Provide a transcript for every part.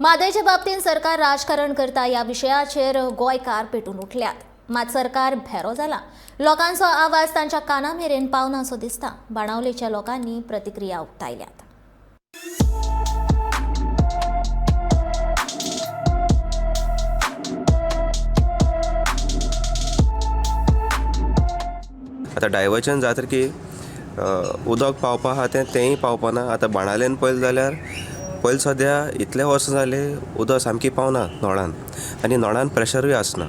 म्हादयच्या बाबतींत सरकार राजकारण करता ह्या विशयाचेर गोंयकार पेटून उठल्यात. मात सरकार भेरो जाला. लोकांचो आवाज तांच्या काना मेरेन पावनासो दिसता. बाणावलेच्या लोकांनी प्रतिक्रिया उक्तायल्यात. आतां डायवर्जन जातकीर उदक पावपा आहा तें तेंय पावपाना. आतां बाणावलेन पळयलें जाल्यार पयलीं सद्या इतले वर्सां जाले उदक सामकें पावना नळान आनी नळान प्रेशरूय आसना.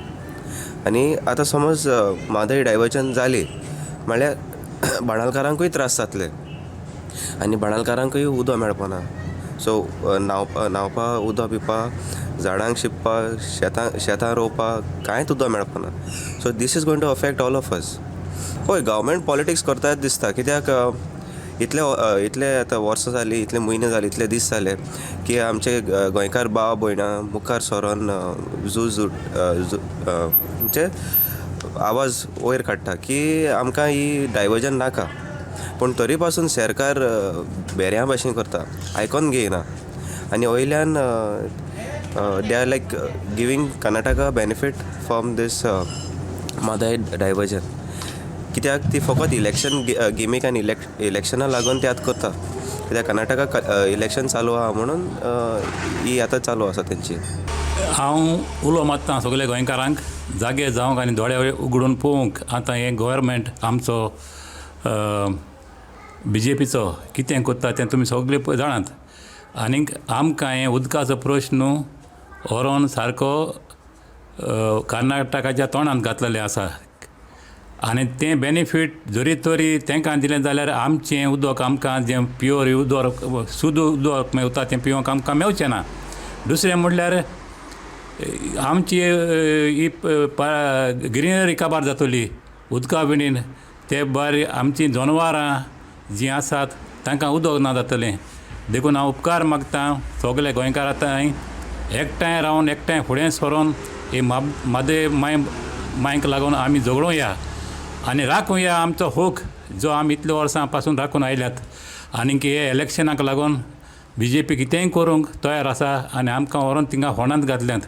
आनी आतां समज म्हादय डायवर्जन जाली म्हळ्यार बाणालकारांकूय त्रास जातले आनी बाणालकारांकूय उदक मेळपाना. सो न्हांवपा उदक पिवपा, झाडांक शिंपपाक, शेतां रोवपाक कांयच उदक मेळपाना. So this is going to affect all of us. हय, गव्हर्मेंट पॉलिटिक्स करता दिसता, कित्याक इतले इतले आतां वर्सां जालीं, इतले म्हयने जाले, इतले दीस जाले की आमचे गोंयकार भाव भयणां मुखार सरोन झूज म्हणजे आवाज वयर काडटा की आमकां ही डायवर्जन नाका. पूण तरी पासून सरकार भेऱ्यां भाशेन करता, आयकोन घेयना. आनी वयल्यान they are like giving Karnataka benefit from this Mhadei diversion. कित्याक ती फकत इलेक्शन गिमीक आनी इलेक्शना लागून ते आतां करता, कित्याक कर्नाटका इलेक्शन चालू आहा म्हणून ही आतां चालू आसा तेंची. हांव उलो मारता सगल्या गोंयकारांक जागे जावंक आनी दोळे उगडून पळोवंक आतां हें गोवोरमेंट आमचो बीजेपीचो कितें करता तें तुमी सगळे जाणात. आनीक आमकां हें उदकाचो प्रश्न व्हरोन सारको कर्नाटकाच्या तोंडांत घातलेलें आसा आनी तें बेनिफीट जरी तरी तांकां दिलें जाल्यार आमचें उदक आमकां जें प्युअर उदक शुद्ध उदक मेवता तें पिवंक आमकां मेवचें ना. दुसरें म्हणल्यार आमची ही ग्रिनरी काबार जातली उदका विणीन. ते भायर आमची जनवरां जीं आसात तांकां उदक ना जातलें. देखून हांव उपकार मागता सगळे गोंयकारां थंय एकठांय रावन एकठांय फुडें सरोन ही म्हादय मांयक लागून आमी झगडुया आनी राखुया आमचो हक जो आमी इतल्या वर्सां पासून राखून आयल्यात. आनीक हे इलेक्शनाक लागून बीजेपी कितेंय करूंक तयार आसा आनी आमकां व्हरोन थिंगा फोंडांत घातल्यात.